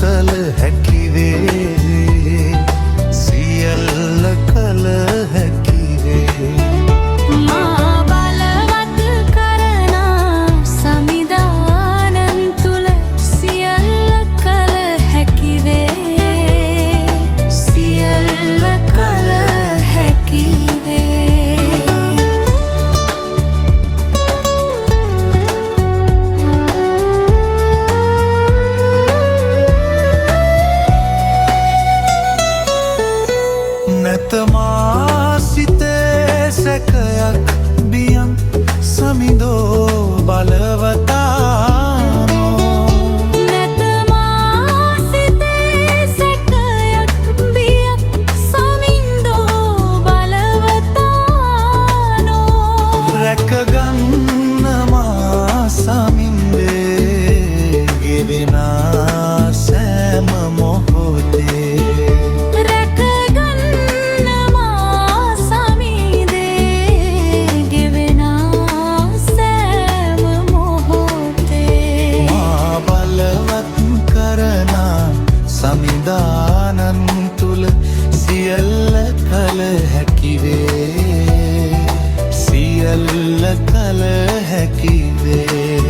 කළ හැකි වේ. සියල්ල කළ හැකි වේ. මා බලවත් කරන සමිඳාණන් තුල සියල්ල කළ හැකි වේ. සියල්ල කළ හැකි වේ. නැත මා සිතේ සැකයක් බියන් සමිඳෝ බලවතානෝ. නැත මා සිතේ සැකයක් බියක් සමිඳෝ බලවතානෝ. රැකගන්න මා සමින්දේ ගෙවෙන සෑම මොහොතේ. රැකගන්න මා සමිඳේ ගෙවෙන සෑම මොහොතේ. මා බලවත් කරන සමිඳාණන් තුල සියල්ල කළ හැකි වේ. සියල්ල කළ හැකි වේ.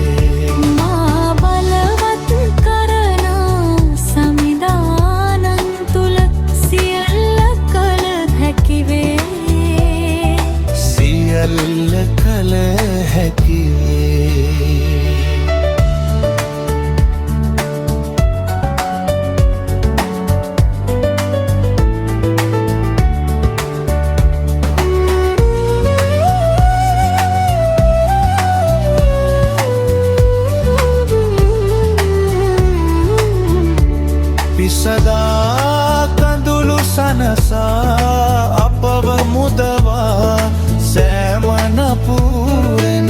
මා බලවත් කරන සමිඳාණන් තුල සියල්ල කළ හැකි වේ. සියල්ල කළ හැකි වේ. පිසදා කඳුළු සනසා අපව මුදවා සෑම නපුරෙන්.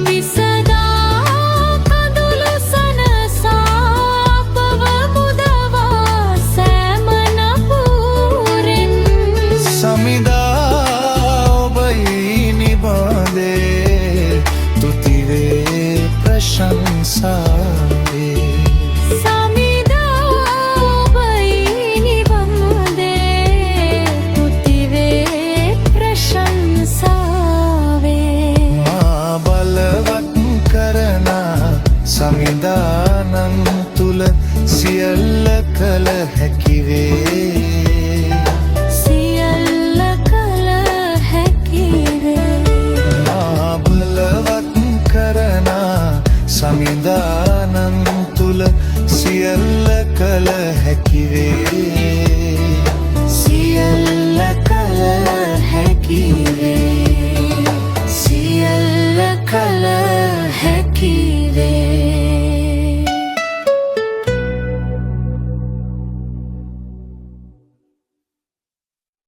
පිසදා කඳුළු සනසා අපව මුදවා සෑම නපුරෙන්. සමිඳා ඔබයි නිබඳේ තුති වේ ප්‍රශංසා වේ. සමිඳා ඔබයි නිබඳේ තුති වේ ප්‍රශංසා වේ. මා බලවත් කරන සමිඳාණන් තුල සියල්ල කළ හැකි වේ. සියල්ල කළ හැකි වේ. මා බලවත් කරන සමිඳාණන් තුල සියල්ල කළ හැකි වේ.